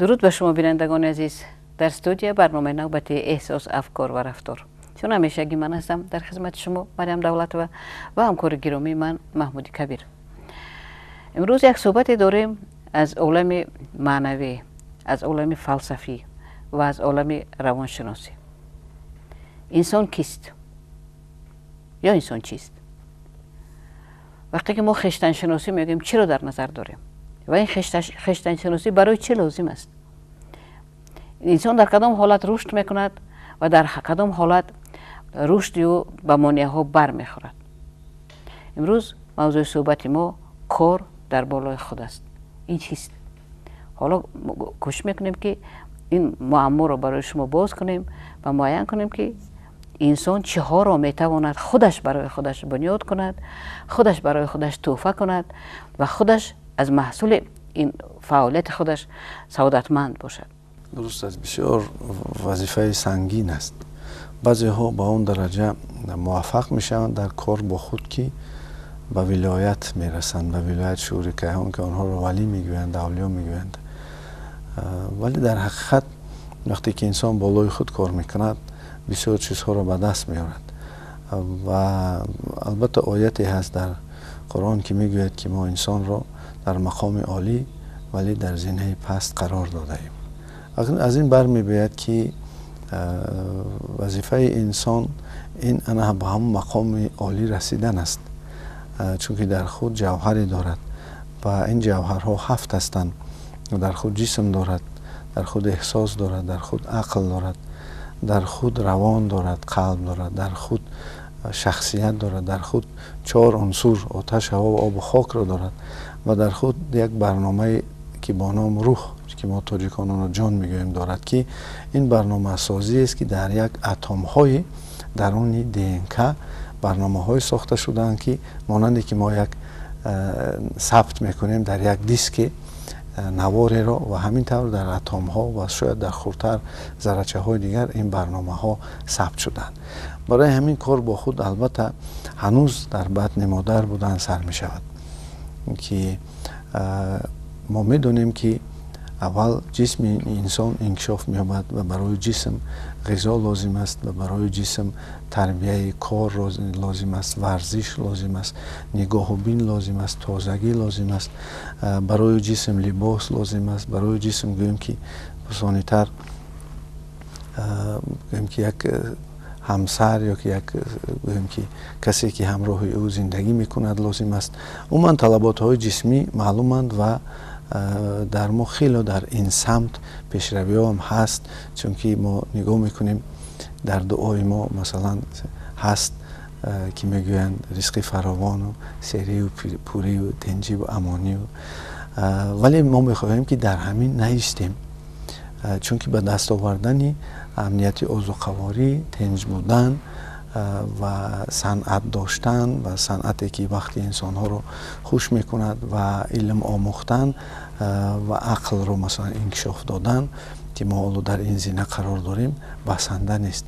Дуруд ба шумо, бинандагони азиз. Дар студия барномаи навбати «Эҳсос, афкор ва рафтор». Чун ҳамешагӣ, ман ҳастам дар хизмати шумо, Марьям Давлатова, ва ҳамкори гиромии ман Маҳмуди Кабир. Имрӯз як суҳбате дорем аз олами маънавӣ, аз олами фалсафӣ ва аз олами равоншиносӣ. Инсон кист ё инсон чист? Вақте ки мо хештаншиносӣ мегӯем, чиро дар назар дорем ва ин хештаншиносӣ барои чӣ лозим аст? Инсон дар кадом ҳолат рушд мекунад ва дар кадом ҳолат рушди ӯ ба монеаҳо бармехӯрад? Имрӯз мавзӯи суҳбати мо кор дар болои худ аст. Ин чист? Ҳоло кӯшиш мекунем, ки ин муамморо барои шумо боз кунем ва муайян кунем, ки инсон чиҳоро метавонад худаш барои худаш бунёд кунад, худаш барои худаш тӯҳфа кунад ва худаш аз маҳсули ин фаъолияти худаш саодатманд бошад. Дуруст аст, бисёр вазифаи сангин аст. Баъзеҳо ба он дараҷа муваффақ мешаванд дар кор бо худ, ки ба вилоят мерасанд, ба вилоят шуури кайҳон, ки онҳоро валӣ мегӯянд, авлиё мегӯянд. Вале дар ҳақиқат, вақте ки инсон болои худ кор мекунад, бисёр чизҳоро ба даст меорад. Ва албатта, ояте ҳаст дар Қуръон, ки мегӯяд, ки мо инсонро дар мақоми олӣ, вале дар зинаи паст қарор додаем. Аз ин бармебояд, ки вазифаи инсон ин ана ба ҳамон мақоми олӣ расидан аст, чунки дар худ ҷавҳаре дорад ва ин ҷавҳарҳо ҳафт ҳастанд. Дар худ ҷисм дорад, дар худ эҳсос дорад, дар худ ақл дорад, дар худ равон дорад, қалб дорад, дар худ шахсият дорад, дар худ чор унсур, оташ, ҳаво, обу хокро дорад ва дар худ як барномае, ки бо ном рӯҳ, ки мо тоҷикон онро ҷон мегӯем, дорад, ки ин барномасозиест, ки дар як атомҳои даруни ДНК барномаҳое сохта шудаанд, ки монанде ки мо як сабт мекунем дар як диски навореро, ва ҳамин тавр дар атомҳо ва шояд дар хурдтар заррачаҳои дигар ин барномаҳо сабт шуданд. Барои ҳамин кор бо худ албатта ҳанӯз дар батни модар будан сар мешавад, ки мо медонем, ки аввал ҷисми инсон инкишоф меёбад ва барои ҷисм ғизо лозим аст ва барои ҷисм тарбияи кор лозим аст, варзиш лозим аст, нигоҳубин лозим аст, тозагӣ лозим аст, барои ҷисм либос лозим аст, барои ҷисм, гӯем ки сонитар, гӯем ки як ҳамсар ё ки як, гӯем ки касе, ки ҳамроҳи ӯ зиндагӣ мекунад, лозим аст. Умуман, талаботҳои ҷисмӣ маълуманд ва дар мо хело дар ин самт пешравиҳоам ҳаст, чунки мо нигоҳ мекунем, дар дуои мо, масалан, ҳаст, ки мегӯянд ризқи фаровону серию пурию тинҷиву амонию. Вале мо мехоҳем, ки дар ҳамин наистем, чунки ба даст овардани амнияти озуқаворӣ, тинҷ будан ва санъат доштан ва санъате, ки вақти инсонҳоро хуш мекунад, ва илм омӯхтан ва ақлро, масалан, инкишоф додан, ки мо ҳоло дар ин зина қарор дорем, басанда нест.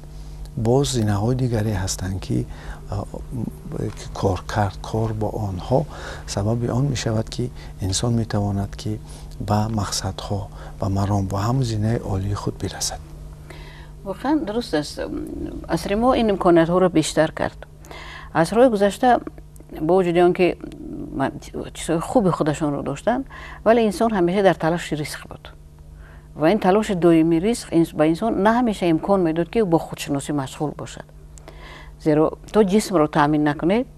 Боз зинаҳои дигаре ҳастанд, ки коркард, кор бо онҳо сабаби он мешавад, ки инсон метавонад, ки ба мақсадҳо, ба маром, ба ҳамон зинаи олии худ бирасад. Воқеан дуруст аст. Асри мо ин имкониятҳоро бештар кард. Асрҳои гузашта, бо вуҷуди он ки чизҳои хуби худашонро доштанд, вале инсон ҳамеша дар талоши ризқ буд ва ин талоши доимии ризқ ба инсон на ҳамеша имкон медод, ки бо худшиносӣ машғул бошад, зеро то ҷисмро таъмин накунед,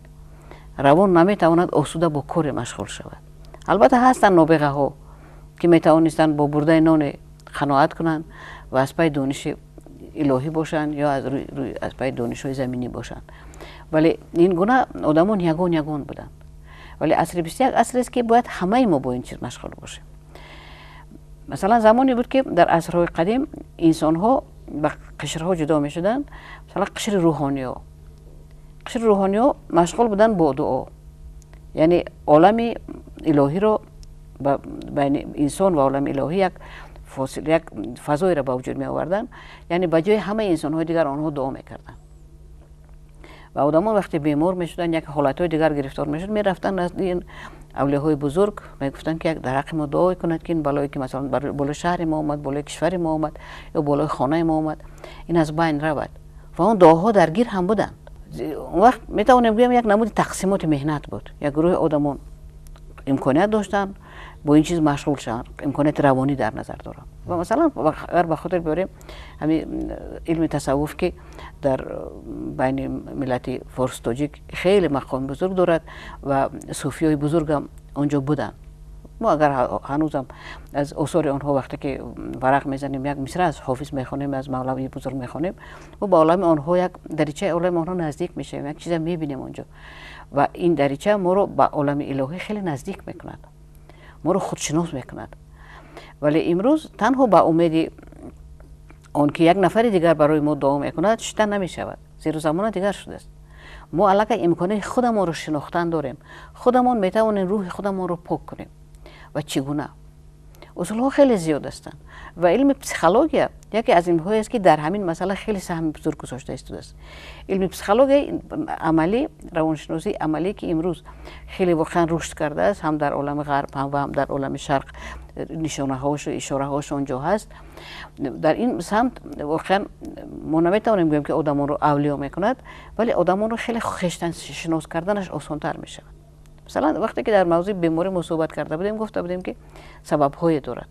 равон наметавонад осуда бо коре машғул шавад. Албатта, ҳастанд нобиғаҳо, ки метавонистанд бо бурдаи ноне қаноат кунанд ва аз пайи дониши илоҳӣ бошанд ё аз пайи донишҳои заминӣ бошанд, вале ин гуна одамон ягон ягон буданд. Вале асри 21 асрест, ки бояд ҳамаи мо бо ин чиз машғул бошем. Масалан, замоне буд, ки дар асрҳои қадим инсонҳо ба қишрҳо ҷудо мешуданд. Масалан, қишри рӯҳониҳо. Қишри рӯҳониҳо машғул буданд бо дуо, яъне олами илоҳиро, байни инсон ва олами илоҳӣ як фазоеро ба вуҷуд меоварданд, яъне ба ҷои ҳамаи инсонҳои дигар онҳо дуо мекарданд. Ва одамон вақте бемор мешуданд, як ҳолатҳои дигар гирифтор мешуд, мерафтанд назди ин Авлиёҳои бузург мегуфтанд, ки як дар ҳаққи мо дуо кунад, ки ин балое, ки масалан болои шаҳри мо омад, болои кишвари мо омад ё болои хонаи мо омад, ин аз байн равад. Ва он дуоҳо даргир ҳам буданд. Он вақт метавонем гӯем, як намуди тақсимоти меҳнат буд. Як гурӯҳи одамон имконият доштанд бо ин чиз машғул шаванд, имконияти равонӣ дар назар дорам. Ва масалан, агар ба хотир биёрем ҳамин илми тасаввуф, ки дар байни миллати форс тоҷик хеле мақоми бузург дорад ва суфиёи бузургам он ҷо буданд, мо агар ҳанӯзам аз осори онҳо вақте ки варақ мезанем, як мисра аз Ҳофиз мехонем, аз Мавлавии бузург мехонем, мо ба олами онҳо, як даричаи олами онҳо наздик мешавем, як чиза мебинем он ҷо. Ва ин дарича моро ба олами илоҳӣ хеле наздик мекунад, моро худшинос мекунад. Вале имрӯз танҳо ба умеди он ки як нафари дигар барои мо дуо мекунад, шита намешавад, зеро замона дигар шудааст. Мо аллакай имконияти худамонро шинохтан дорем, худамон метавонем рӯҳи худамонро пок кунем. Ва чӣ гуна? Усулҳо хеле зиёд ҳастанд ва илми психология яке аз илмҳоест, ки дар ҳамин масъала хеле саҳми бузург гузошта истодааст. Илми психологияи амалӣ, равоншиносии амалӣ, ки имрӯз хеле воқеан рушд кардааст, ҳам дар олами ғарб, ҳам ва ҳам дар олами шарқ нишонаҳошу ишораҳош он ҷо ҳаст. Дар ин самт воқеан мо наметавонем гӯем, ки одамонро авлиё мекунад, вале одамонро хеле хештаншинос карданаш осонтар мешавад. Масалан, вақте ки дар мавзӯи беморӣ мо суҳбат карда будем, гуфта будем, ки сабабҳое дорад.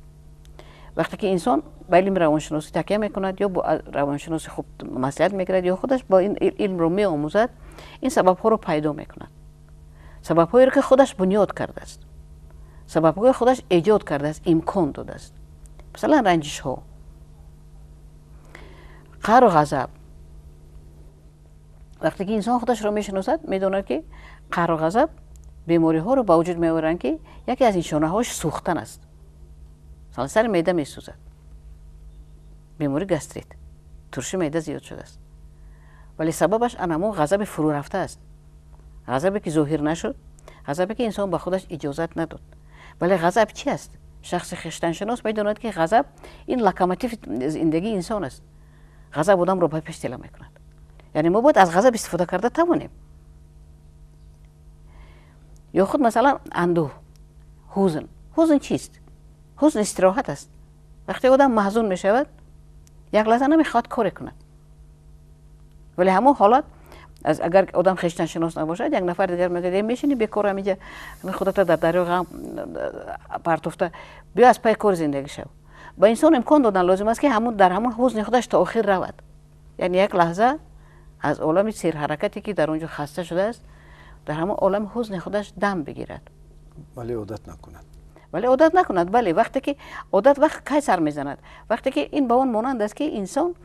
Вақте ки инсон ба илми равоншиносӣ такя мекунад ё бо равоншиноси хуб маслиҳат мегирад, ё худаш бо ин илмро меомӯзад, ин сабабҳоро пайдо мекунад, сабабҳоеро, ки худаш бунёд кардааст, сабабҳои худаш эҷод кардааст, имкон додааст. Масалан, ранҷишҳо, қаҳру ғазаб. Вақте ки инсон худашро мешиносад, медонад, ки қаҳру ғазаб бемориҳоро ба вуҷуд меоранд, ки яке аз нишонаҳош сӯхтан аст. Масалан, сари меъда месӯзад, беморӣ гастрит, турши меъда зиёд шудааст, вале сабабаш ан ҳамон ғазаби фурӯ рафта аст, ғазабе, ки зоҳир нашуд, ғазабе, ки инсон ба худаш иҷозат надод. Вале ғазаб чи аст? Шахси хештаншинос медонад, ки ғазаб ин локомотиви зиндагии инсон аст. Ғазаб одамро ба пеш тела мекунад, яъне мо бояд аз ғазаб истифода карда тавонем. Ё худ масалан андӯҳ, ҳузн. Ҳузн чист? Ҳузн истироҳат аст. Вақте одам маҳзун мешавад, як лаҳза намехоҳад коре кунад. Вале ҳамон ҳолат, агар одам хештаншинос набошад, як нафар дигар мегӯяд: «Мешини бекор ҳаминҷа, худата дар дарё ғам партофта, биё, аз пай кори зиндагӣ шав». Ба инсон имкон додан лозим аст, ки ҳамун дар ҳамон ҳузни худаш то охир равад, яъне як лаҳза аз олами серҳаракате, ки дар он ҷо хаста шудааст, дар ҳамон олами ҳузни худаш дам бигирад. Вале одат накунад. Вале одат накунад, бале. Вақте ки одат вақт кай сар мезанад? Вақте ки ин ба он монанд аст, ки инсон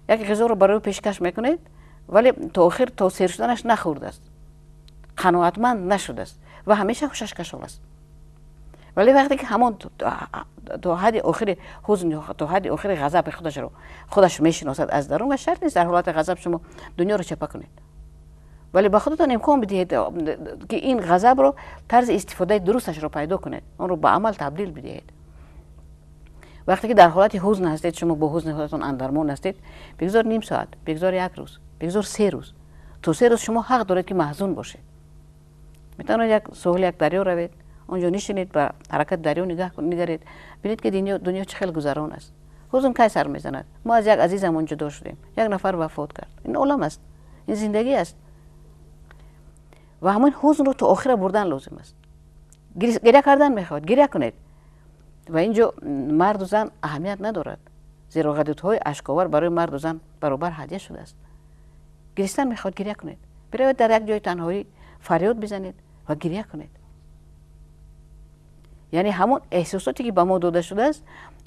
як ғизоро барои пешкаш мекунед, вале то охир, то сер шуданаш нахӯрдааст, қаноатманд нашудааст ва ҳамеша ҳушаш кашол аст. Вале вақте ки ҳамон то ҳадди охири ҳузн, то ҳадди охири ғазаби худашро худаш мешиносад аз дарун. Ва шарт нест дар ҳолати ғазаб шумо дунёро чапа кунед, вале ба худатон имкон бидиҳед, ки ин ғазабро тарзи истифодаи дурусташро пайдо кунед, онро ба амал табдил бидиҳед. Вақте ки дар ҳолати ҳузн ҳастед, шумо бо ҳузни худатон андармон ҳастед, бигзор ним соат, бигзор як рӯз, бигзор 3 рӯз. То 3 рӯз шумо ҳақ доред, ки маҳзун бошед. Метавонед як соҳили як дарё равед, он ҷо нишинед, ба ҳаракати дарё нигаред, бинед, ки дунё чӣ хел гузарон аст. Ҳузн кай сар мезанад? Мо аз як азизамон ҷудо шудем, як нафар вафот кард. Ин олам аст, ин зиндагӣ аст ва ҳамин ҳузнро то охира бурдан лозим аст. Гиря кардан мехоҳад, гиря кунед. Ва ин ҷо марду зан аҳамият надорад, зеро ғадудҳои ашковар барои марду зан баробар ҳадя шудааст. Гиристан мехоҳад, гиря кунед, биравед, дар як ҷои танҳоӣ фарёд бизанед ва гиря кунед. Яъне ҳамон эҳсосоте, ки ба мо дода шудааст,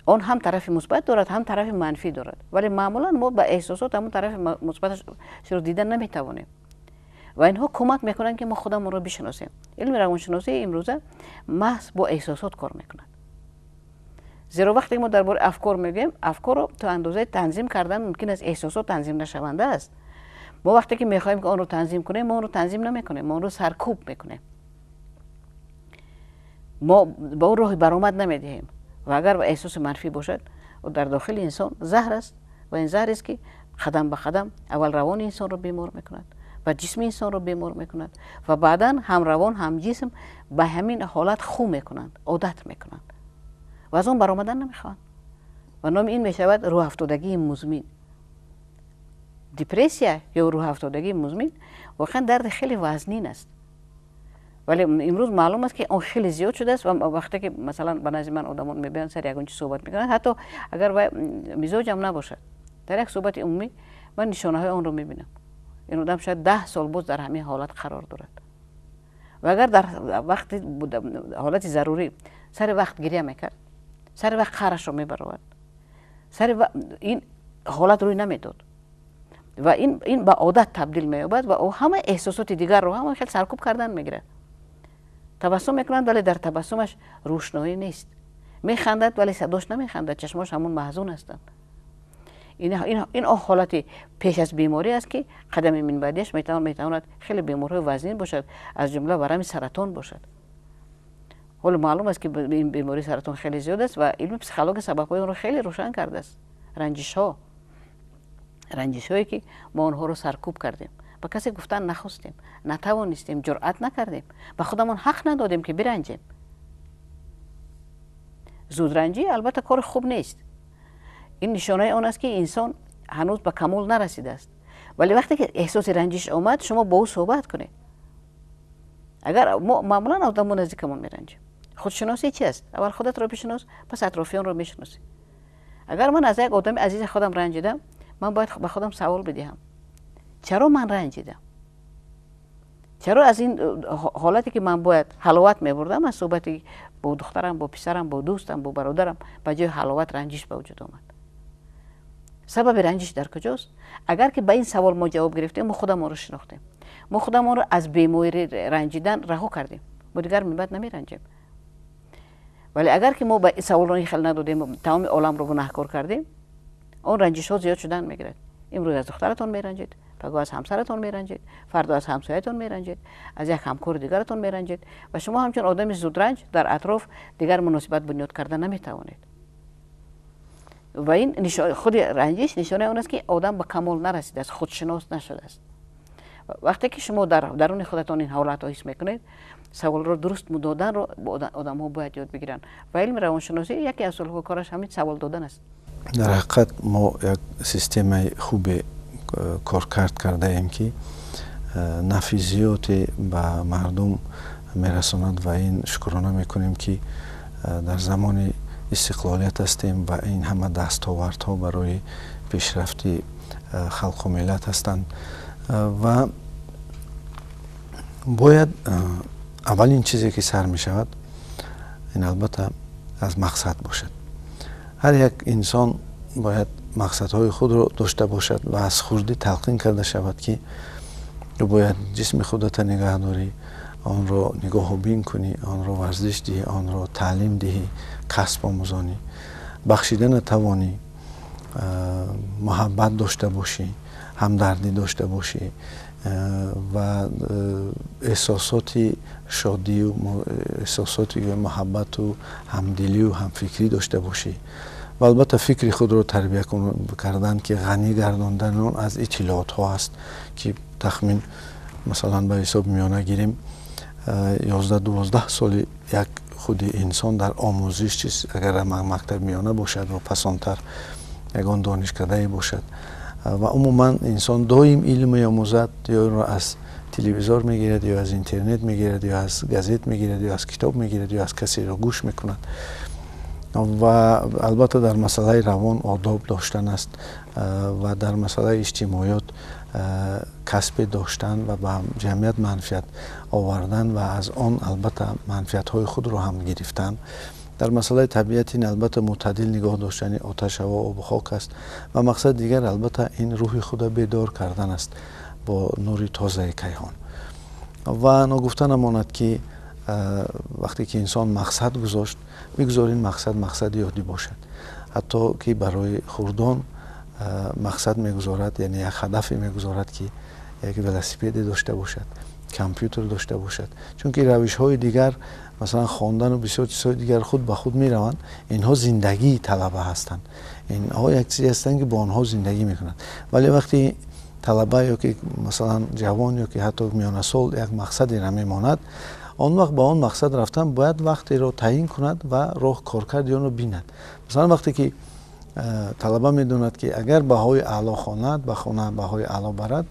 он ҳам тарафи мусбат дорад, ҳам тарафи манфӣ дорад. Вале маъмулан мо ба эҳсосот ҳамон тарафи мусбаташро дида наметавонем ва инҳо кӯмак мекунанд, ки мо худамонро бишиносем. Илми равоншиносии имрӯза маҳз бо эҳсосот кор мекунад, зеро вақте мо дар бораи афкор мегӯем, афкорро то андозаи танзим кардан мумкин аст, эҳсосот танзим нашаванда аст. Мо вақте ки мехоҳем, ки онро танзим кунем, мо онро танзим намекунем, мо онро саркӯб мекунем, мо ба он роҳи баромад намедиҳем. Ва агар эҳсоси манфӣ бошад, дар дохили инсон заҳр аст ва ин заҳрест, ки қадам ба қадам аввал равони инсонро бемор мекунад. ва ҷисми инсонро бемор мекунад ва баъдан ҳам равон, ҳам ҷисм ба ҳамин ҳолат ху мекунанд, одат мекунанд ва аз он баромадан намехоҳанд. Ва номи ин мешавад рӯҳафтодагии музмин. Депрессия ё рӯҳафтодагии музмин воқеан дарди хеле вазнин аст, вале имрӯз маълум аст, ки он хеле зиёд шудааст. Ва вақте ки масалан ба назди ман одамон мебиёянд, сари ягон чиз суҳбат мекунанд, ҳатто агар вай мизоҷам набошад, дар як суҳбати умумӣ ман нишонаҳои онро мебинам. Ин одам шояд 10 сол боз дар ҳамин ҳолат қарор дорад. Ва агар дар вақти ҳолати зарурӣ сари вақт гиря мекард, сари вақт қаҳрашро мебаровард, сари ин ҳолат рӯй намедод ва ин ба одат табдил меёбад ва ӯ ҳама эҳсосоти дигарро ҳама хел саркӯб кардан мегирад. Табассум мекунад, вале дар табассумаш рӯшноӣ нест. Механдад, вале садош намехандад, чашмош ҳамун маҳзун ҳастанд. Ин он ҳолати пеш аз беморӣ аст, ки қадами минбаъдиаш метавонад хеле бемориҳои вазнин бошад, аз ҷумла варами саратон бошад. Ҳоло маълум аст, ки ин бемории саратон хеле зиёд аст ва илми психология сабабҳои онро хеле рӯшан кардааст. Ранҷишҳо, ранҷишҳое, ки мо онҳоро саркӯб кардем, ба касе гуфтан нахостем, натавонистем, ҷуръат накардем, ба худамон ҳақ надодем, ки биранҷем. Зудранҷӣ албатта кори хуб нест. Ин нишонаи он аст, ки инсон ҳанӯз ба камол нарасидааст. Вале вақте ки эҳсоси ранҷиш омад, шумо бо ӯ суҳбат кунед. Агар мо маъмулан одамо наздикамон меранҷем. Худшиносӣ чи аст? Аввал худатро бишинос, пас атрофиёнро мешиносӣ. Агар ман аз як одами азизи худам ранҷидам, ман бояд ба худам савол бидиҳам: чаро ман ранҷидам? Чаро аз ин ҳолате, ки ман бояд ҳаловат мебурдам аз суҳбати бо духтарам, бо писарам, бо дӯстам, бо бародарам, ба ҷои ҳаловат ранҷиш ба вуҷуд омад? Сабаби ранҷиш дар куҷост? Агар ки ба ин савол мо ҷавоб гирифтем, мо худамонро шинохтем, мо худамонро аз бемории ранҷидан раҳо кардем, мо дигар минбаъд намеранҷем. Вале агар ки мо ба саволро ин хел надодем, тамоми оламро гунаҳкор кардем, он ранҷишҳо зиёд шудан мегирад. Имрӯз аз духтаратон меранҷед, пагоҳ аз ҳамсаратон меранҷед, фардо аз ҳамсоятон меранҷед, аз як ҳамкори дигаратон меранҷед ва шумо ҳамчун одами зудранҷ дар атроф дигар муносибат бунёд карда наметавонед. Ва ин худи ранҷиш нишонаи он аст, ки одам ба камол нарасидааст, худшинос нашудааст. Вақте ки шумо дар даруни худатон ин ҳолатро ҳис мекунед, саволро дуруст доданро одамҳо бояд ёд бигиранд. Ва илми равоншиносӣ яке аз усулҳои кораш ҳамин савол додан аст. Дар ҳақиқат мо як системаи хубе коркард кардаем, ки нафъи зиёде ба мардум мерасонад, ва ин шукрона мекунем, ки дар замони истиқлолият ҳастем ва ин ҳама дастовардҳо барои пешрафти халқу миллат ҳастанд. Ва бояд аввалин чизе, ки сар мешавад, ин албатта аз мақсад бошад. Ҳар як инсон бояд мақсадҳои худро дошта бошад ва аз хурдӣ талқин карда шавад, ки ту бояд ҷисми худата нигаҳ дорӣ, онро нигоҳубин кунӣ, онро варзиш диҳӣ, онро таълим диҳӣ, касб омӯзонӣ, бахшидана тавонӣ, муҳаббат дошта бошӣ, ҳамдардӣ дошта бошӣ ва эҳсосоти шодию эҳсосоти муҳаббату ҳамдилию ҳамфикрӣ дошта бошӣ. Ва албатта фикри худро тарбия кардан, ки ғанӣ гардондани он аз иттилоотҳо аст, ки тахмин масалан ба ҳисоби миёна гирем, 11-12 соли як худи инсон дар омӯзиш чиз, агар мактаби миёна бошад ва пасонтар ягон донишкадае бошад. Ва умуман инсон доим илм меомӯзад, ё инро аз телевизор мегирад, ё аз интернет мегирад, ё аз газет мегирад, ё аз китоб мегирад, ё аз касеро гӯш мекунад. Ва албатта дар масъалаи равон одоб доштан аст ва дар масъалаи иҷтимоиёт касбе доштан ва ба ҷамъият манфиат овардан ва аз он албатта манфиатҳои худро ҳам гирифтан. Дар масъалаи табиат ин албатта мӯътадил нигоҳ доштани оташ, ҳаво, обу хок аст. Ва мақсади дигар албатта ин рӯҳи худа бедор кардан аст бо нури тозаи кайҳон. Ва ногуфта намонад, ки вақте ки инсон мақсад гузошт, бигузор ин мақсад мақсади ёдӣ бошад. Ҳатто ки барои хурдон мақсад мегузорад, яъне як ҳадафе мегузорад, ки як велосипеде дошта бошад, компютер дошта бошад, чунки равишҳои дигар, масалан хондану бисёр чизҳои дигар, худ ба худ мераванд. Инҳо зиндагии талаба ҳастанд, инҳо як чизе ҳастанд, ки бо онҳо зиндагӣ мекунанд. Вале вақте талаба ё ки масалан ҷавон ё ки ҳатто миёнасол як мақсадеро мемонад, он вақт ба он мақсад рафтан бояд вақтеро таъин кунад ва роҳ коркарди онро бинад. Масалан, вақте ки талаба медонад, ки агар баҳои аъло хонад, ба хона баҳои аъло барад,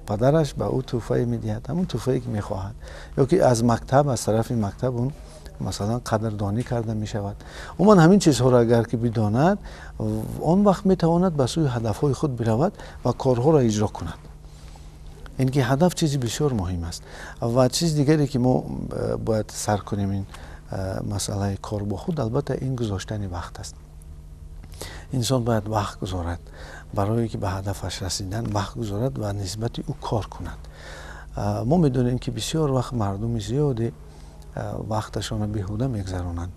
падараш ба ӯ тӯҳфае медиҳад, ҳамон тӯҳфае ки мехоҳад, ё ки аз мактаб, аз тарафи мактаб он масалан қадрдонӣ карда мешавад. Умуман ҳамин чизҳоро агар ки бидонад, он вақт метавонад ба сӯи ҳадафҳои худ биравад ва корҳоро иҷро кунад. Ин ки ҳадаф чизи бисёр муҳим аст. Ва чизи дигаре ки мо бояд сар кунем, ин масъалаи кор бо худ, албатта ин гузоштани вақт аст. Инсон бояд вақт гузорад барое ки ба ҳадафаш расидан, вақт гузорад ва нисбати ӯ кор кунад. Мо медонем, ки бисёр вақт мардуми зиёде вақташонро беҳуда мегузаронанд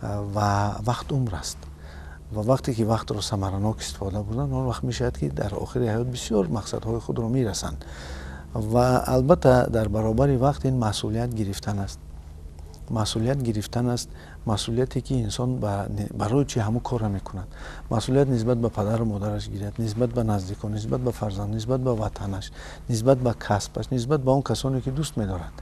ва вақт умр аст. Ва вақте ки вақтро самаранок истифода бурданд, он вақт мешавад, ки дар охири ҳаёт бисёр мақсадҳои худро мерасанд. Ва албатта дар баробари вақт ин масъулият гирифтан аст. Масъулият гирифтан аст, масъулияте ки инсон барои чи ҳамун корро мекунад. Масъулият нисбат ба падару модараш гирад, нисбат ба наздикон, нисбат ба фарзанд, нисбат ба ватанаш, нисбат ба касбаш, нисбат ба он касоне ки дӯст медорад.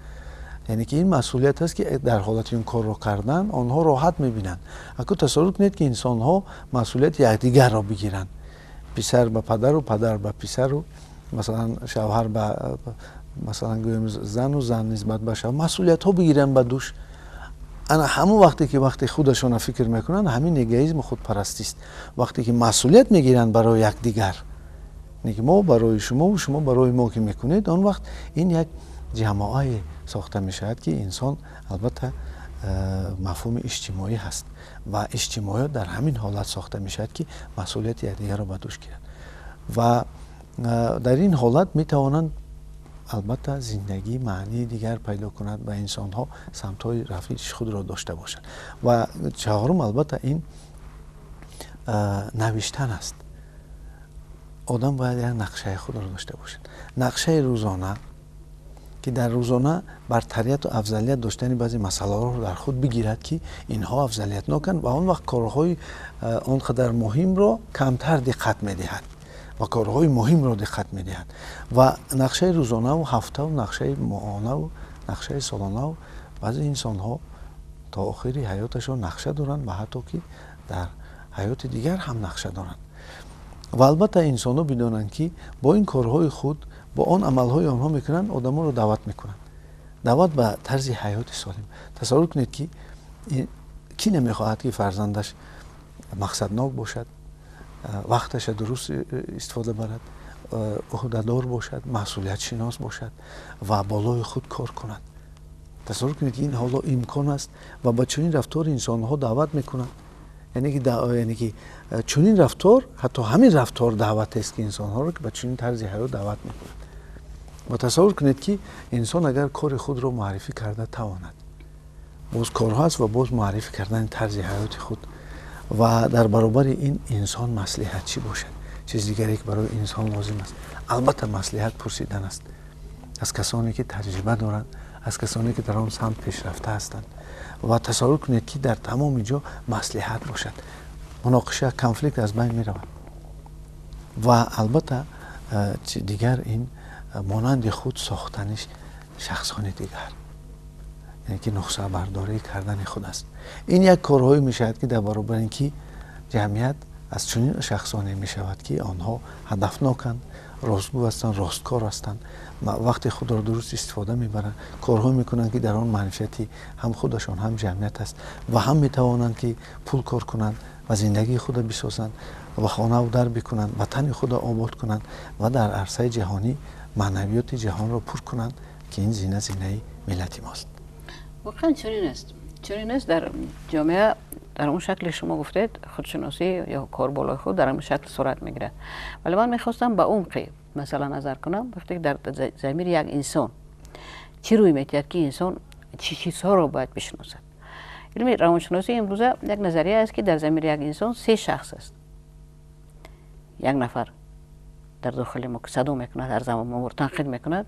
Яъне ки ин масъулият аст, ки дар ҳолати ин корро кардан онҳо роҳат мебинанд. Аку тасаввур кунед, ки инсонҳо масъулияти якдигарро бигиранд, писар ба падару, падар ба писару, масалан шавҳар ба, масалан гӯем, зану, зан нисбат ба шавҳар масъулиятҳо бигиранд ба дӯш. Ана ҳамон вақте ки вақте худашона фикр мекунанд, ҳамин эгоизму худпарастист. Вақте ки масъулият мегиранд барои якдигар, ки мо барои шумову шумо барои мо ки мекунед, он вақт ин як ҷамоае сохта мешавад, ки инсон албатта мафҳуми иҷтимоӣ ҳаст ва иҷтимоиёт дар ҳамин ҳолат сохта мешавад, ки масъулияти якдигарро ба дӯш гиранд ва дар ин ҳолат метавонанд албатта зиндагӣ маънии дигар пайдо кунад ва инсонҳо самтҳои рафиши худро дошта бошанд. Ва чаҳорум, албатта ин навиштан аст. Одам бояд як нақшаи худро дошта бошад, нақшаи рӯзона, ки дар рӯзона бартарияту афзалият доштани баъзе масъалаҳоро дар худ бигирад, ки инҳо афзалиятноканд, ва он вақт корҳои он қадар муҳимро камтар диққат медиҳад ва корҳои муҳимро диққат медиҳад. Ва нақшаи рӯзонаву ҳафтаву нақшаи моҳонаву нақшаи солонаву баъзе инсонҳо то охири ҳаёташон нақша доранд ва ҳатто ки дар ҳаёти дигар ҳам нақша доранд. Ва албатта инсонҳо бидонанд, ки бо ин корҳои худ, бо он амалҳои онҳо мекунанд, одамонро даъват мекунанд, даъват ба тарзи ҳаёти солим. Тасаввур кунед, ки кӣ намехоҳад, ки фарзандаш мақсаднок бошад, вақташа дуруст истифода барад, ӯҳдадор бошад, масъулиятшинос бошад ва болои худ кор кунад. Тасаввур кунед, ки ин ҳоло имкон аст ва ба чунин рафтори инсонҳо даъват мекунанд. Яъне ки чунин рафтор, ҳатто ҳамин рафтор даъватест, ки инсонҳоро ба чунин тарзи ҳаёт даъват мекунад. Ва тасаввур кунед, ки инсон агар кори худро муаррифӣ карда тавонад, боз корҳо аст ва боз муаррифӣ кардани тарзи ҳаёти худ. Ва дар баробари ин инсон маслиҳатчӣ бошад. Чизи дигаре, ки барои инсон лозим аст, албатта маслиҳат пурсидан аст аз касоне ки таҷриба доранд, аз касоне ки дар он самт пешрафта ҳастанд. Ва тасаввур кунед, ки дар тамоми ҷо маслиҳат бошад, муноқиша, конфликт аз байн меравад. Ва албатта дигар ин монанди худ сохтани шахсони дигар, яъне ки нухсабардорӣ кардани худ аст. Ин як корҳое мешавад, ки дар баробари ин ки ҷамъият аз чунин шахсоне мешавад, ки онҳо ҳадафноканд, ростгӯ ҳастанд, росткор ҳастанд, вақти худро дуруст истифода мебаранд, корҳо мекунанд, ки дар он манфиати ҳам худашон, ҳам ҷамъият аст ва ҳам метавонанд, ки пул кор кунанд ва зиндагии худро бисозанд ва хонаву дар бикунанд, ватани худро обод кунанд ва дар арсаи ҷаҳонӣ маънавиёти ҷаҳонро пур кунанд, ки ин зина зинаи миллати мост. Воқеан чунин аст, чунин аст. Дар ҷомеа дар он шакле шумо гуфтед, худшиносӣ ё кор болои худ дар ҳамин шакл сурат мегирад. Вале ман мехостам ба умқи масъала назар кунам. Вақте ки дар замири як инсон чӣ рӯй метиҳад, ки инсон чӣ чизҳоро бояд бишиносад? Илми равоншиносӣ имрӯза як назария аст, ки дар замири як инсон се шахс аст. Як нафар дар дохили мо, ки садо мекунад, ҳар замон моро танқид мекунад.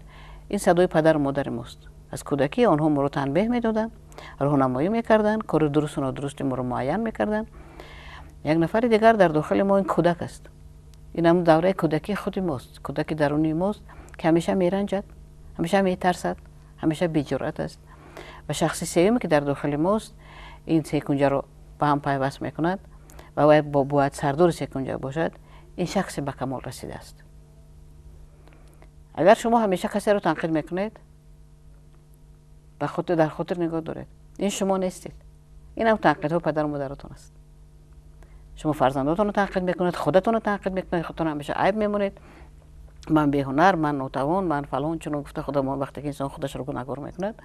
Ин садои падару модари мост. Аз кӯдакӣ онҳо моро танбеҳ медоданд, роҳнамоӣ мекарданд, кори дурусту нодурусти моро муайян мекарданд. Як нафари дигар дар дохили мо ин кӯдак аст. Ин ҳамун давраи кӯдакии худи мост, кӯдаки дарунии мост, ки ҳамеша меранҷад, ҳамеша метарсад, ҳамеша беҷуръат аст. Ва шахси сеюме, ки дар дохили мост, ин секунҷаро ба ҳам пайваст мекунад ва вай бояд сардори секунҷа бошад, ин шахси ба камол расидааст. Агар шумо ҳамеша касеро танқид мекунед, дар хотир нигоҳ доред, ин шумо нестед, ин ҳам танқидҳои падару модаратон аст. Шумо фарзандотонро танқид мекунед, худатонро танқид мекунед, худтонро ҳамеша айб мемонед. Ман беҳунар, ман нотавон, ман фалон, чунон гуфта худамон. Вақте ки инсон худашро гунаҳгор мекунад,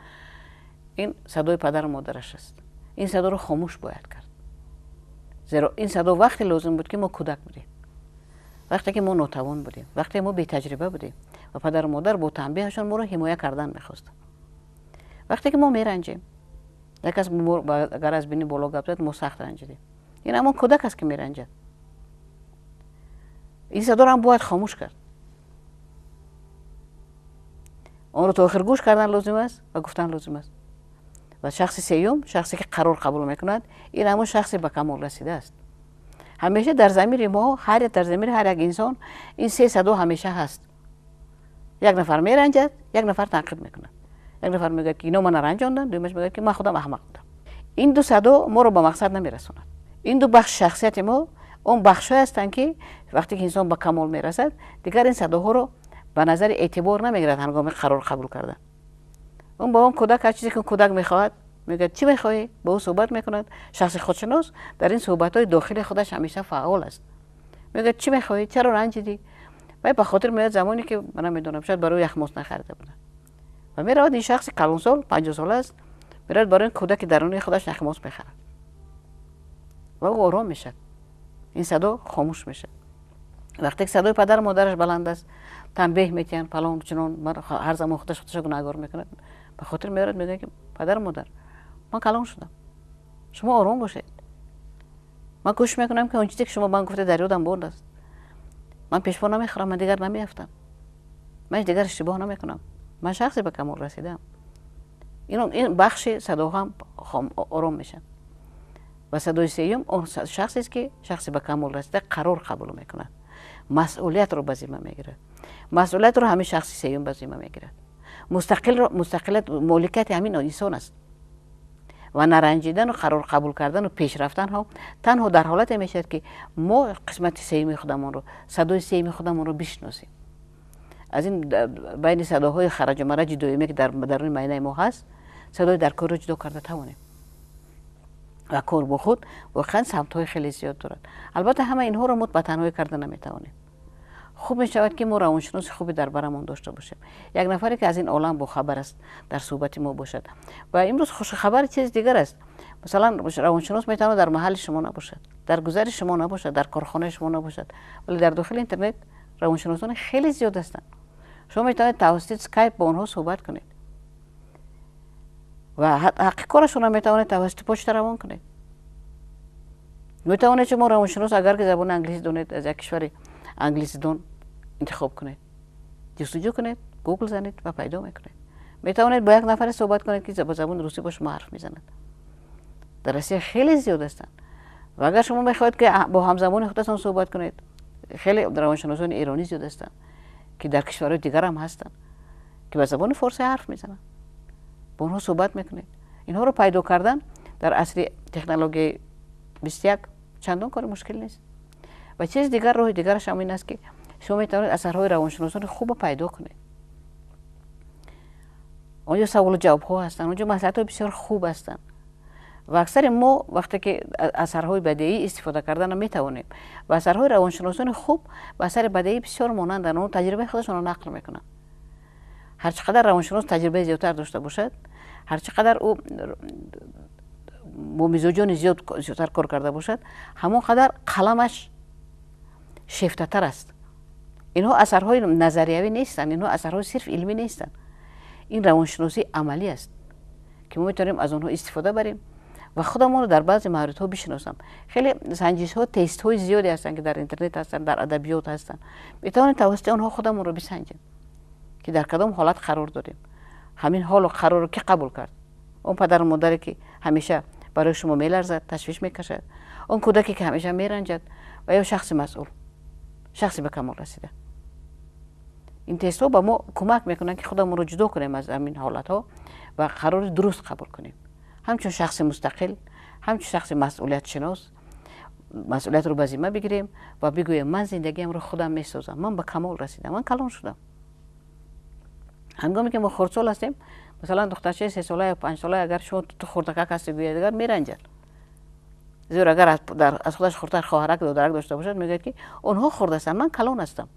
ин садои падару модараш аст. Ин садоро хомӯш бояд кард, зеро ин садо вақте лозим буд, ки мо кӯдак будем, вақте ки мо нотавон будем, вақте мо бетаҷриба будем ва падару модар бо танбеҳашон моро ҳимоя кардан мехостанд. Вақте ки мо меранҷем, як кас агар аз бини боло гап зад, мо сахт ранҷидем. Ин ҳамон кӯдак аст, ки меранҷад. Ин садоро ҳам бояд хомӯш кард. Онро то охир гӯш кардан лозим аст ва гуфтан лозим аст. Ва шахси сеюм, шахсе ки қарор қабул мекунад, ин ҳамон шахсе ба камол расидааст. Ҳамеша дар замири мо, дар замири ҳар як инсон ин се садо ҳамеша ҳаст. Як нафар меранҷад, як нафар танқид мекунад, як нафар мегӯяд, ки ино мана ранҷонданд, дуюмаш мегӯяд, ки ман худам аҳмақ будам. Ин ду садо моро ба мақсад намерасонад. Ин ду бахши шахсияти мо он бахшҳое ҳастанд, ки вақте ки инсон ба камол мерасад, дигар ин садоҳоро ба назари эътибор намегирад ҳангоми қарор қабул кардан. Он ба он кӯдак ҳар чизе ки кӯдак мехоҳад, мегӯяд: «Чӣ мехоҳӣ?» Ба ӯ суҳбат мекунад. Шахси худшинос дар ин суҳбатҳои дохили худаш ҳамеша фаъол аст. Мегӯяд: «Чӣ мехоҳӣ? Чаро ранҷидӣ?» Вай ба хотир меояд замоне, ки ман намедонам, шояд барои яхмоз нахарида буданд. Ва меравад, ин шахси калонсол, 50сола аст, меравад, барои кӯдаки дарунии худаш яхмоз мехарад ва ӯ ором мешавад, ин садо хомӯш мешавад. Вақте ки садои падару модараш баланд аст, танбеҳ метиҳанд, фалон, чунон, ҳар замон худаш худашро гунаҳгор мекунад, ба хотир меорад, мегӯяд, ки «Падару модар, ман калон шудам, шумо ором бошед. Ман кӯшиш мекунам, ки он чизе, ки шумо ба ман гуфте, дар ёдам бонд аст. Ман пешпо намехӯрам, ман дигар намеафтам, ман дигар иштибоҳ намекунам, ман шахсе ба камол расидаам». Ин бахши садоҳо ҳам ором мешаванд. Ва садои сеюм он шахсест, ки шахси ба камол расида қарор қабул мекунад, масъулиятро ба зимма мегирад. Масъулиятро ҳамин шахси сеюм ба зимма мегирад. Мустақилият моликияти ҳамин инсон аст. Ва наранҷидану қарор қабул кардану пеш рафтанҳо танҳо дар ҳолате мешавад, ки мо қисмати сеюми худамонро, садои сеюми худамонро бишносем. Аз ин байни садоҳои хараҷу мараҷи доимие, ки дар даруни майнаи мо ҳаст, садои дар корро ҷудо карда тавонем. Ва кор бо худ воқеан самтҳои хеле зиёд дорад. Албатта, ҳама инҳоро мо ба танҳоӣ карда наметавонем. Хуб мешавад, ки мо равоншиноси хубе дар барамон дошта бошем, як нафаре, ки аз ин олам бохабар аст, дар суҳбати мо бошад. Ва имрӯз хушхабари чизи дигар аст. Масалан, равоншинос метавонад дар маҳалли шумо набошад, дар гузари шумо набошад, дар корхонаи шумо набошад, вале дар дохили интернет равоншиносони хеле зиёд ҳастанд. Шумо метавонед тавассути скайп бо онҳо суҳбат кунед ва ҳаққи корашонро метавонед тавассути почта равон кунед. Метавонед шумо равоншинос, агар ки забони англисӣ донед, аз як кишвари англисидон интихоб кунед, ҷустуҷӯ кунед, гугл занед ва пайдо мекунед. Метавонед бо як нафаре суҳбат кунед, ки ба забони русӣ бо шумо ҳарф мезанад. Дар Россия хеле зиёд ҳастанд. Ва агар шумо мехоҳед, ки бо ҳамзабони худатон суҳбат кунед, хеле равоншиносони эронӣ зиёд ҳастанд, ки дар кишварҳои дигар ҳам ҳастанд, ки ба забони форсӣ ҳарф мезананд. Бо онҳо суҳбат мекунед. Инҳоро пайдо кардан дар асри технологияи 21 чандон кори мушкил нест. Ва чизи дигар, роҳи дигараш ҳам ин аст, ки шумо метавонед асарҳои равоншиносони хубро пайдо кунед. Онҷо саволу ҷавобҳо ҳастанд, онҷо маслиҳатҳои бисёр хуб ҳастанд. Ва аксари мо вақте ки асарҳои бадеӣ истифода кардана метавонем, ва асарҳои равоншиносони хуб ба асари бадеӣ бисёр монанданд, онҳо таҷрибаи худашонро нақл мекунанд. Ҳарчи қадар равоншинос таҷрибаи зиёдтар дошта бошад, ҳарчи қадар ӯ бо мизоҷони зиёдтар кор карда бошад, ҳамон қадар қаламаш шефтатар аст. Инҳо асарҳои назариявӣ нестанд, инҳо асарҳои сирф илмӣ нестанд, ин равоншиносии амалӣ аст, ки мо метавонем аз онҳо истифода барем ва худамонро дар баъзе мавридҳо бишиносам. Хеле санҷишҳо, тестҳои зиёде ҳастанд, ки дар интернет ҳастанд, дар адабиёт ҳастанд. Метавонем тавассути онҳо худамонро бисанҷем, ки дар кадом ҳолат қарор дорем. Ҳамин ҳолу қарорро кӣ қабул кард? Он падару модаре, ки ҳамеша барои шумо меларзад, ташвиш мекашад, он кӯдаке, ки ҳамеша меранҷад, ва ё шахси масъул? Шахси ба камол расида. Ин тестҳо ба мо кӯмак мекунанд, ки худамонро ҷудо кунем аз ҳамин ҳолатҳо ва қарори дуруст қабул кунем. Ҳамчун шахси мустақил, ҳамчун шахси масъулиятшинос, масъулиятро ба зимма бигирем ва бигӯем: ман зиндагиамро худам месозам, ман ба камол расидам, ман калон шудам. Ҳангоме ки мо хурдсол ҳастем, масалан, духтарчаи 3 сола ё 5 сола, агар шумо ту хурдакак ҳасти гӯяд, агар меранҷад. Зеро агар аз худаш хурдтар хоҳарак, додарак дошта бошад, мегӯяд, ки онҳо хурд ҳастанд, ман калон ҳастам.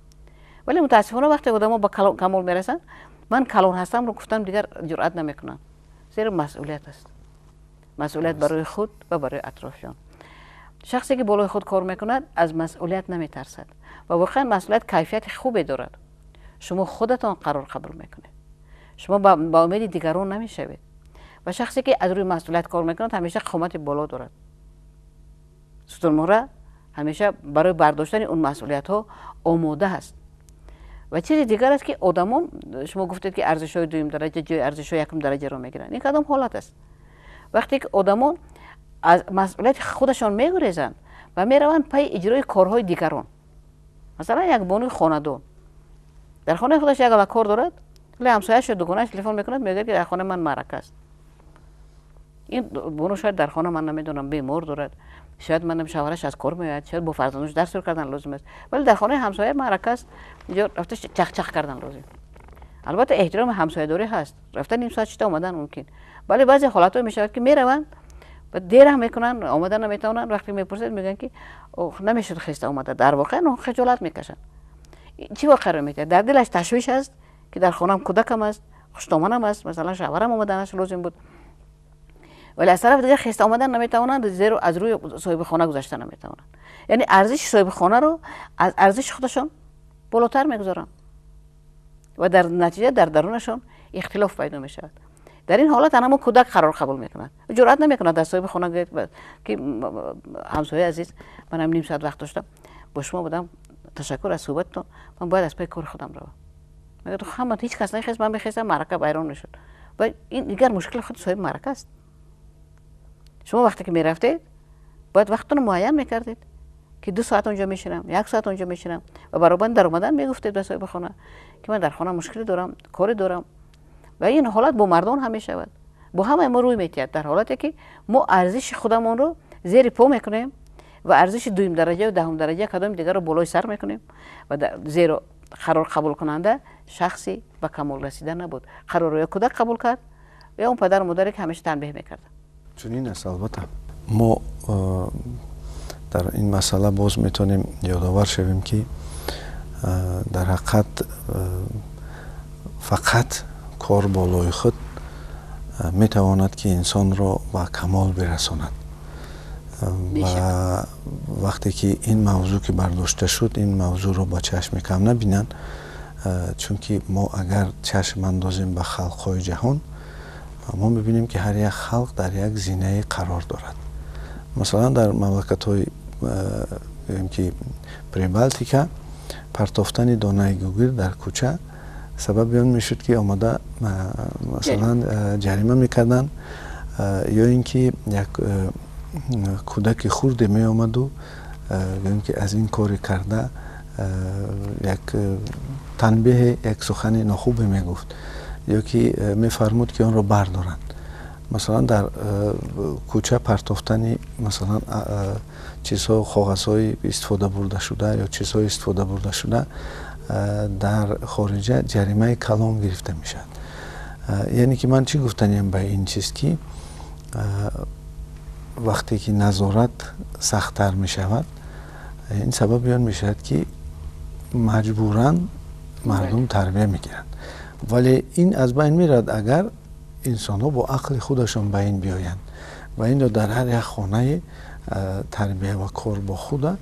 Вале мутаассифона, вақте одамо ба камол мерасанд, ман калон ҳастамро гуфтан дигар ҷуръат намекунанд, зеро масъулият аст, масъулият барои худ ва барои атрофиён. Шахсе ки болои худ кор мекунад, аз масъулият наметарсад ва воқеан масъулият кайфияти хубе дорад. Шумо худатон қарор қабул мекунед, шумо ба умеди дигарон намешавед. Ва шахсе ки аз рӯи масъулият кор мекунад, ҳамеша қомати боло дорад, сутунмуҳра ҳамеша барои бардоштани он масъулиятҳо омода аст. Ва чизи дигар аст, ки одамон, шумо гуфтед, ки арзишҳои дуюм дараҷа ҷои арзишҳои якум дараҷаро мегиранд. Ин кадом ҳолат аст? Вақте ки одамон аз масъулияти худашон мегурезанд ва мераванд пайи иҷрои корҳои дигарон. Масалан, як бонуи хонадон дар хонаи худаш як ала кор дорад, вале ҳамсояаш ё дугонааш телефон мекунад, мегӯяд, ки дар хонаи ман маърака аст. Ин бону шояд дар хона, ман намедонам, бемор дорад, шояд, манам, шавҳараш аз кор меояд, шояд бо фарзандош дарс сур кардан лозим аст, вале дар хонаи ҳамсоя маърака аст, инҷо рафта чахчах кардан лозим. Албатта, эҳтироми ҳамсоядорӣ ҳаст, рафта ним соат шита омадан мумкин, вале баъзе ҳолатҳое мешавад, ки мераванд ва дер ҳам мекунанд, омада наметавонанд. Вақте мепурсед, мегӯянд, ки намешуд хеста омада. Дар воқеъ онҳо хиҷолат мекашанд. Чӣ воқеаро метиҳад? Дар дилаш ташвиш аст, ки дар хонаам кӯдакам аст, хуштоманам аст, масалан, шавҳарам омаданаш лозим буд, вале аз тарафи дигар хеста омадан наметавонанд, зеро аз рӯи соҳиби хона гузашта наметавонанд. Яъне арзиши соҳиби хонаро аз арзиши худашон болотар мегузоранд ва дар натиҷа дар дарунашон ихтилоф пайдо мешавад. Дар ин ҳолат анамо кӯдак қарор қабул мекунад, ҷуръат намекунад аз соҳиби хона гӯяд, ки ҳамсояи азиз, манам ним соат вақт доштам, бо шумо будам, ташаккур аз суҳбататон, ман бояд аз пайи кори худам равам. Мегӯяд: ҳама ҳеҷ кас нахест, ман мехестам, маърака вайрон мешуд. Ва ин дигар мушкили худи соҳиби маърака аст. Шумо вақте ки мерафтед, бояд вақтатонро муайян мекардед, ки 2 соат онҷо мешинам, як соат онҷо мешинам, ва баробар даромадан мегуфтед ба соҳиби хона, ки ман дар хона мушкиле дорам, коре дорам. Ва ин ҳолат бо мардон ҳам мешавад, бо ҳамаи мо рӯй метиҳад, дар ҳолате ки мо арзиши худамонро зери по мекунем ва арзиши дуюм дараҷа ва даҳум дараҷа кадоми дигарро болои сар мекунем. Ва зеро қарор қабулкунанда шахси ба камол расида набуд, қарорро ё кӯдак қабул кард, ё он падару модаре, ки ҳамеша танбеҳ мекард. Чунин аст. Албатта, мо дар ин масъала боз метавонем ёдовар шавем, ки дар ҳақиқат фақат кор болои худ метавонад, ки инсонро ба камол бирасонад. Ва вақте ки ин мавзӯъ ки бардошта шуд, ин мавзӯъро ба чашми кам набинанд, чунки мо агар чашм андозем ба халқҳои ҷаҳон, мо мебинем, ки ҳар як халқ дар як зинае қарор дорад. Масалан, дар мамлакатҳои, гӯем, ки Прибалтика, партофтани донаи гугирд дар кӯча сабаби он мешуд, ки омада, масалан, ҷарима мекарданд, ё ин ки як кӯдаки хурде меомаду, гӯем, ки аз ин кори карда як танбеҳе, як сухани нохубе мегуфт ё ки мефармуд, ки онро бардоранд. Масалан, дар кӯча партофтани, масалан, чизҳо, коғазҳои истифода бурдашуда ё чизҳои истифода бурдашуда дар хориҷа ҷаримаи калон гирифта мешавад. Яъне ки ман чӣ гуфтаниям ба ин чиз, ки вақте ки назорат сахттар мешавад, ин сабаби он мешавад, ки маҷбуран мардум тарбия мегиранд. Вале ин аз байн меравад, агар инсонҳо бо ақли худашон ба ин биёянд ва инро дар ҳар як хонаи тарбия ва кор бо худа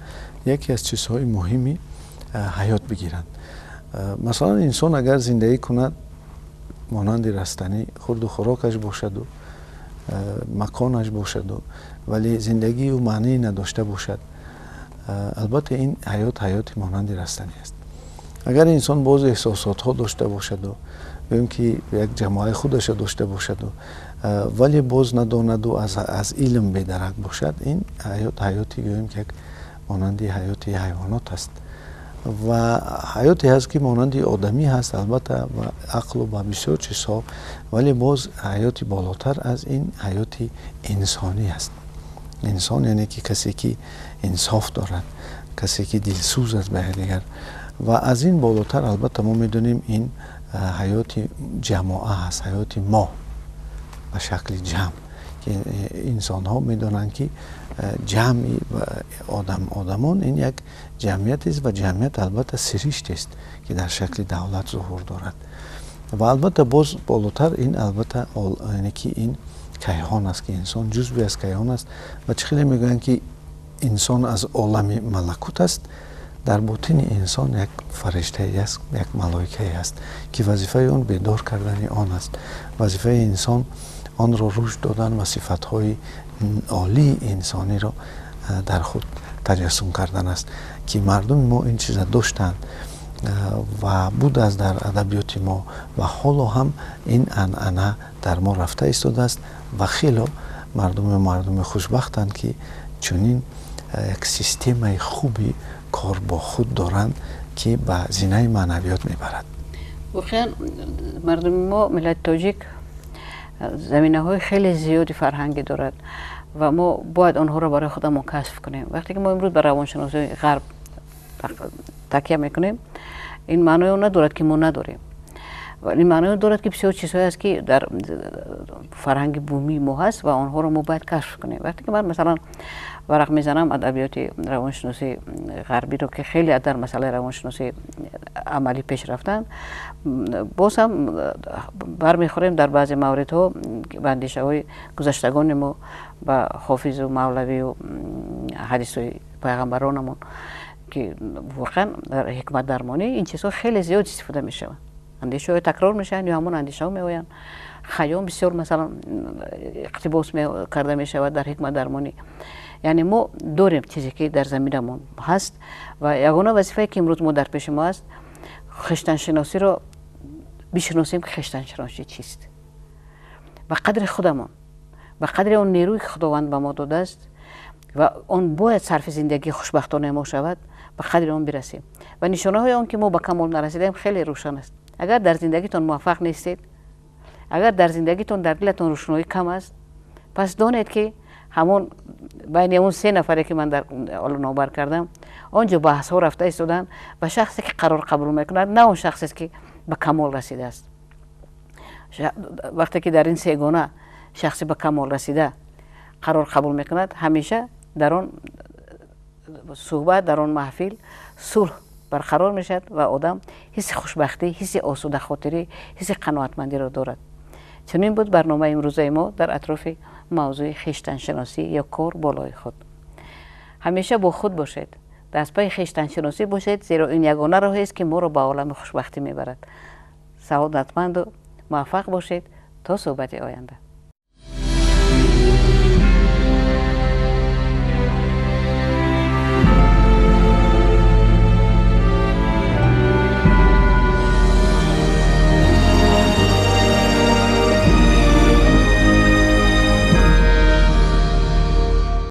яке аз чизҳои муҳими ҳаёт бигиранд. Масалан, инсон агар зиндагӣ кунад монанди растанӣ, хурду хӯрокаш бошаду маконаш бошаду, вале зиндагии ӯ маъние надошта бошад, албатта, ин ҳаёт ҳаёти монанди растанӣ аст. Агар инсон боз эҳсосотҳо дошта бошаду, гӯем, ки як ҷамоаи худаша дошта бошаду, вале боз надонаду аз илм бедарак бошад, ин ҳаёт ҳаёти, гӯем, ки як монанди ҳаёти ҳайвонот аст. Ва ҳаёте ҳаст, ки монанди одамӣ ҳаст, албатта, ба ақлу ба бисёр чизҳо, вале боз ҳаёти болотар аз ин ҳаёти инсонӣ аст. Инсон, яъне ки касе, ки инсоф дорад, касе, ки дилсӯз аст ба якдигар. Ва аз ин болотар, албатта, мо медонем, ин ҳаёти ҷамоа ҳаст, ҳаёти мо ба шакли ҷамъ, ки инсонҳо медонанд, ки ҷамъи одамон ин як ҷамъиятест ва ҷамъият, албатта, сириштест, ки дар шакли давлат зуҳур дорад. Ва, албатта, боз болотар ин, албатта, яъне ки ин кайҳон аст, ки инсон ҷузъе аз кайҳон аст. Ва чӣ хеле мегӯянд, ки инсон аз олами малакут аст, дар ботини инсон як фариштае аст, як малоикае аст, ки вазифаи он бедор кардани он аст. Вазифаи инсон онро рушд додан ва сифатҳои олии инсониро дар худ таҷассум кардан аст, ки мардуми мо ин чиза доштанд ва будааст дар адабиёти мо ва ҳоло ҳам ин анъана дар мо рафта истодааст. Ва хело мардуми хушбахтанд, ки чунин як системаи хуби кор бо худ доранд, ки ба зинаи маънавиёт мебарад. Воқеан, мардуми мо, миллати тоҷик, заминаҳои хеле зиёди фарҳангӣ дорад ва мо бояд онҳоро барои худамон касб кунем. Вақте ки мо имрӯз ба равоншиносии ғарб такя мекунем, ин маънои он надорад, ки мо надорем. Ин маънои дорад, ки бисёр чизҳое аст, ки дар фарҳанги бумии мо ҳаст ва онҳоро мо бояд кашф кунем. Вақте ки ман, масалан, варақ мезанам адабиёти равоншиносии ғарбиро, ки хеле дар масъалаи равоншиносии амалӣ пеш рафтанд, боз ҳам бармехӯрем дар баъзе мавридҳо ба андешаҳои гузаштагони мо, ба Ҳофизу Мавлавию ҳадисҳои пайғамбаронамон, ки воқеан дар ҳикматдармонӣ ин чизҳо хеле зиёд истифода мешаванд. Андешаҳое такрор мешаванд ё ҳамон андешаҳо меоянд. Хайём бисёр, масалан, иқтибос карда мешавад дар ҳикматдармонӣ. Яъне мо дорем чизе, ки дар заминамон ҳаст, ва ягона вазифае, ки имрӯз мо дар пеши мо аст, хештаншиносиро бишиносем, ки хештаншиносӣ чист, ба қадри худамон, ба қадри он нерӯе, ки Худованд ба мо додааст ва он бояд сарфи зиндагии хушбахтонаи мо шавад, ба қадри он бирасем. Ва нишонаҳои он, ки мо ба камол нарасидаем, хеле рӯшан аст. Агар дар зиндагитон муваффақ нестед, агар дар зиндагитон, дар дилатон рӯшноӣ кам аст, пас донед, ки ҳамон байни он се нафаре, ки ман дар ҳоло номбар кардам, он ҷо баҳсҳо рафта истоданд ва шахсе, ки қарор қабул мекунад, на он шахсест, ки ба камол расидааст. Вақте ки дар ин сегона шахси ба камол расида қарор қабул мекунад, ҳамеша дар он суҳбат, дар он маҳфил сулҳ барқарор мешавад ва одам ҳисси хушбахтӣ, ҳисси осудахотирӣ, ҳисси қаноатмандиро дорад. Чунин буд барномаи имрӯзаи мо дар атрофи мавзӯи хештаншиносӣ ё кор болои худ. Ҳамеша бо худ бошед, дастпаи хештаншиносӣ бошед, зеро ин ягона роҳест, ки моро ба олами хушбахтӣ мебарад. Саодатманду муваффақ бошед то суҳбати оянда.